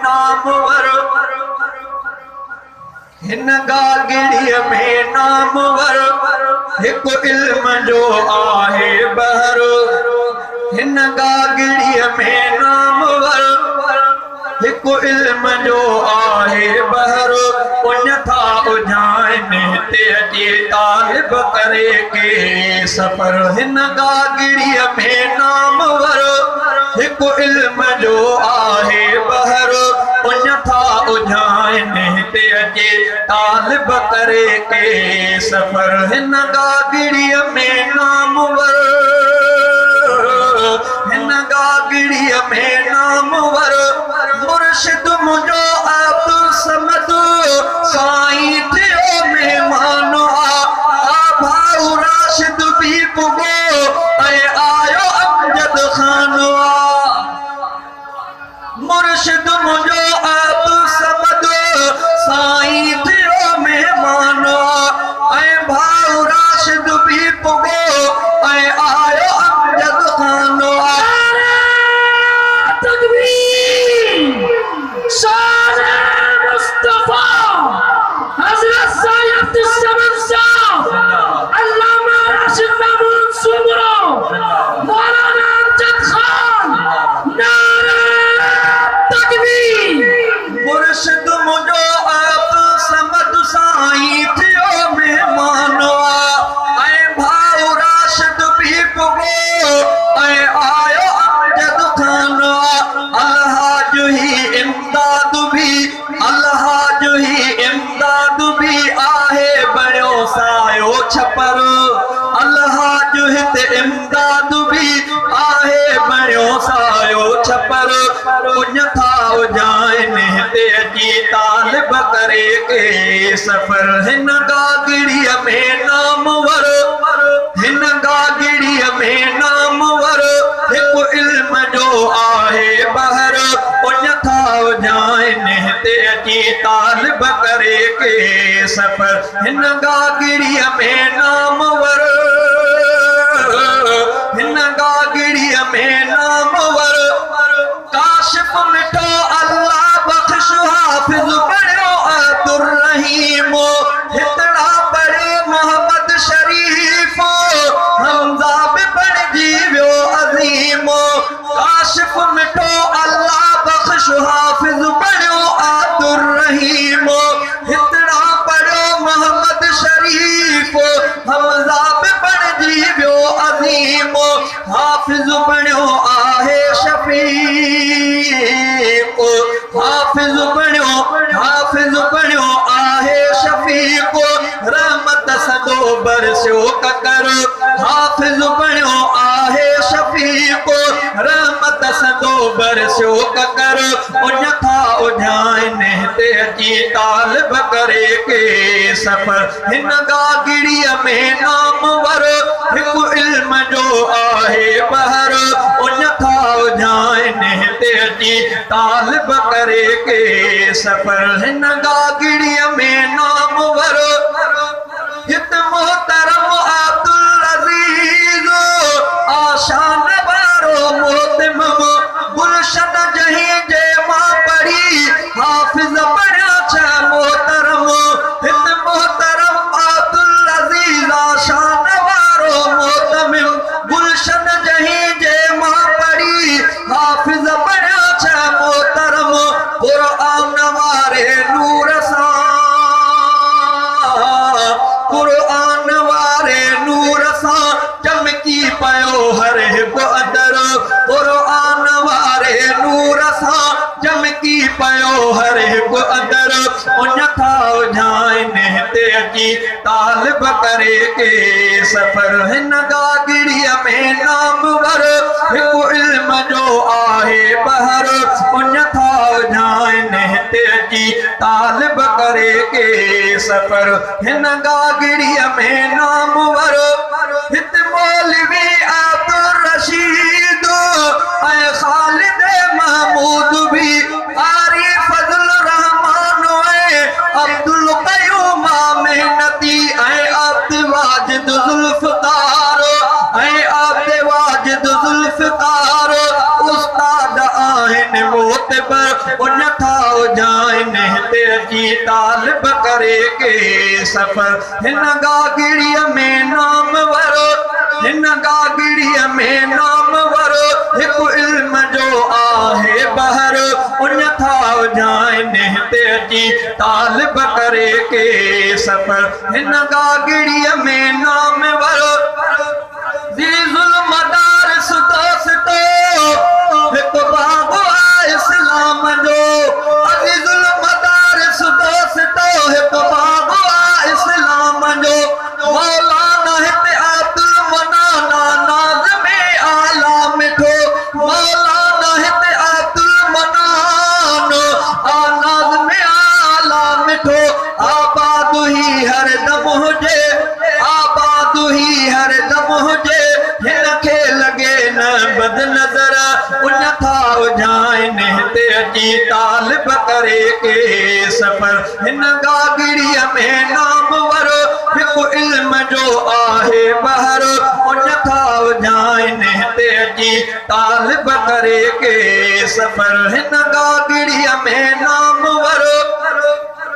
नामवर हिन गागड़ीअ में नामवर हिकु इल्म जो आहे बहर हिन गागड़ीअ में नामवर हिकु इल्म जो आहे बहर उन था उजाइनि हिते अची तालिब करे के सफ़र हिन गागड़ीअ में नामवर हिकु इल्म जो आहे बहर उन था उजाइनि हिते अची तालिब करे के सफ़र हिन गागड़ीअ में नामवर हिन गागड़ीअ में नामवर मुर्शिद मुंहिंजो अब्दुल समद साईं थियो महिमान आ भाऊ राशिद बि पुॻो ऐं आयो अमजद ख़ान आ मुर्शिद मुंहिंजो अब्दुल समद साईं थियो महिमान ऐं भाऊ राशिद बि पुॻो ऐं आयो अमजद ख़ान आ। तकबीर शान मुस्तफ़ा हज़रत साईं अब्दुल समद साहब अल्लामा राशिद महमूद सुमरो मौलाना अमजद खान नारे तकबीर। मुर्शिद मुंहिंजो अब्दुल समद साईं थियो महिमान ऐं भाऊ राशिद बि पुॻो ऐं आयो अमजद ख़ान अल्लाह जो ही इमदाद भी अल्लाह जो ही इमदाद भी आहे बणियो सायो छपर अल्लाह जो हिते इमदाद भी आहे बणियो सायो छपर उन था उजाइनि हिते अची तालिब करे के सफ़र हिन गागड़ीअ में नामवर हिन गागड़ीअ में नामवर हिकु इल्म जो आहे बहर उन था उजाइनि हिते अची तालिब करे के सफ़र हिन गागड़ीअ में नामवर हिन गागड़ीअ में नामवर काशिफ मिठो अल्लाह बख़्श हाफ़िज़ बणियो अब्दुर रहीम हितड़ा पढ़ियो मोहम्मद शरीफ हमज़ा बि बणिजी वियो अज़ीम काशिफ मिठो अल्लाह बख़्श हाफ़िज़ बणियो अब्दुर रहीम हितड़ा पढ़ियो मोहम्मद शरीफ हमज़ा बि बणिजी वियो अज़ीम हाफ़िज़ बणियो आहे शफ़ीक़ हाफ़िज़ बणियो आहे शफ़ीक़ रहमत संदो बरसियो ककर हाफ़िज़ बणियो आहे शफ़ीक़ रहमत संदो बरसियो ककर उन था उजाइनि हिते अची तालिब करे के सफ़र हिन गागड़ीअ में नामवर हिकु इल्म जो आहे बहर उन था उजाइनि हिते अची तालिब करे के सफ़र हिन गागड़ीअ में नामवर हित मोहतरम अब्दुल अज़ीज़ आशान वारो मोहतमम गुलशन जहीं जे मां पढ़ी हाफ़िज़ बणिया छह मोहतरम हित मोहतरम अब्दुल अज़ीज़ आशान वारो मोहतमिम गुलशन जहीं जे मां पढ़ी हाफ़िज़ बणिया छह मोहतरम क़ुरान वारे नूर सां क़ुरान वारे नूर सां चमकी पियो हर हिकु अंदर क़ुरान वारे नूर सां चमकी पियो हर हिकु अंदर उन था उजाइनि हिते अची तालिब करे के सफ़र हिन गागड़ीअ में नामवर हिकु इल्म जो आहे बहर उन था उजाइनि हिते अची तालिब करे के सफ़र हिन गागड़ीअ में नामवर हिते मौलवी अब्दुल रशीद ऐं ख़ालिद महमूद बि आरी फज़ल रहमान ऐं अब्दुल क़यूम मेहनती ऐं अब्द वाजिद ज़ुल्फ़कार ऐं अब्द वाजिद ज़ुल्फ़कार उस्ताद आहिनि मोतबर उन था अची तालिब करे के सफ़र। हिन गागड़ीअ में नामवर, हिन गागड़ीअ में नामवर, हिकु इल्म जो आहे बहर। उन था उजाइनि हिते अची तालिब करे के सफ़र। हिन गागड़ीअ में नामवर, ज़ीज़ुल मदारिस दोस्तो, हिकु बाग़ आहे इस्लाम जो। अज़ीज़ुल मदारिस दोस्तो, हिकु बाग़ आहे इस्लाम जो। मौलाना हिते अब्दुल मनाना नाज़िम आला मिठो। मौलाना हिते अब्दुल मनान आ नाज़िम आला मिठो। आबाद ही हर दम हुजे, आबाद ही हर दम हुजे, हिन खे लॻे न बद नज़र। उन था उजाइनि हिते अची तालिब करे के सफ़र। हिन गागड़ीअ में नामवर, हिकु इल्म जो आहे बहर। उन था उजाइनि हिते अची तालिब करे के सफ़र। हिन गागड़ीअ में नामवर,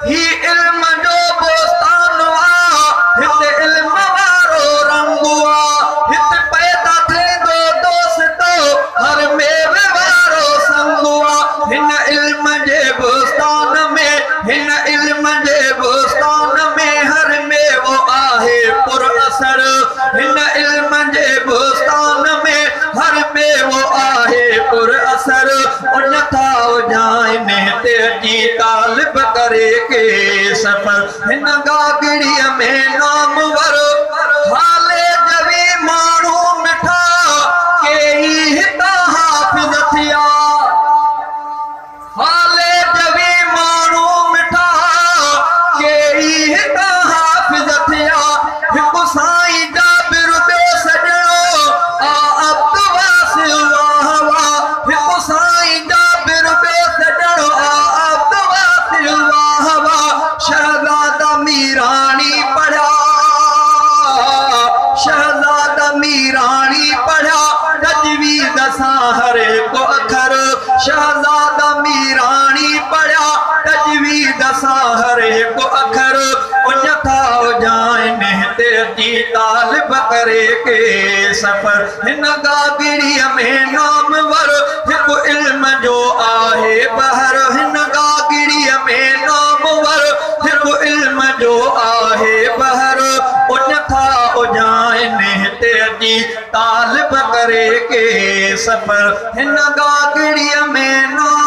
ही इल्म जो बोस्तान आहे, हिते इल्म वारो रंग आहे। हिते पैदा थींदो दोस्तो, हर मेवे वारो संग आहे। हिन इल्म जे बोस्तान में, हिन इल्म जे बोस्तान में हर मेवो आहे पुर असर। हिन इल्म जे बोस्तान में हर मेवो आहे पुर असर। उन था उजाइनि हिते अची तालिब करे के सफ़र। हिन गागड़ीअ में नामवर, हाले जवी माण्हू मिठा, केई हितां हाफ़िज़ थिया। हाले जवी माण्हू मिठा, केई हितां हाफ़िज़ थिया। हिकु साईं जाबिर ॿियो सॼणो, आ अब्द वासिल वाह वाह। हिकु साईं जाबिर ॿियो सॼणो, आ अब्द वासिल वाह वाह। शहज़ादा मीराणी पढ़िया, शहज़ादा मीराणी पढ़िया, तजवीज़ सां हर हिकु अखर। शहज़ादा मीराणी पढ़िया, तजवीज़ सां हर हिकु अखर। उन था उजाइनि हिते अची तालिब करे के सफ़र। हिन गागड़ीअ में नामवर, हिकु इल्म जो आहे बहर। हिन गागड़ीअ में नामवर, हिकु इल्म जो आहे बहर। उन था उजाइनि हिते अची तालिब करे के सफ़र। हिन गागड़ीअ में नाम